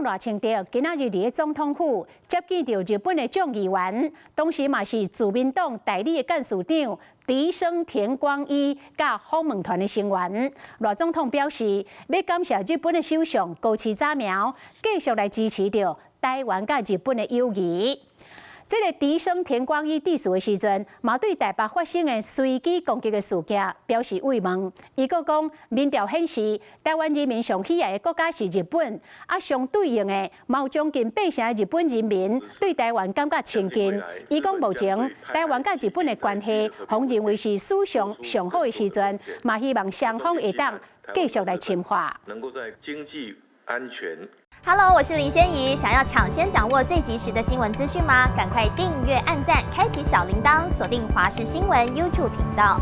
統賴清德今仔日佇總統府接見著日本的眾議員，同時嘛是自民黨代理的幹事長萩生田光一佮訪問團的成員。賴總統表示，欲感謝日本的首相高市早苗繼續來支持著台灣佮日本的友誼。這个萩生田光一致辭的時陣，嘛對台北發生的隨機攻擊的事件表示慰問。伊閣講，民調顯示，台灣人民上喜愛的國家是日本，啊，相對應的，嘛有將近八成的日本人民對台灣感覺親近。伊講，目前台灣佮日本的關係，予認為是史上上好的時陣，嘛希望雙方會當繼續來深化。能夠在經濟安全。 Hello，我是林仙怡。想要搶先掌握最及時的新聞資訊嗎？趕快訂閱、按讚、開啟小鈴鐺，鎖定華視新聞 YouTube 頻道。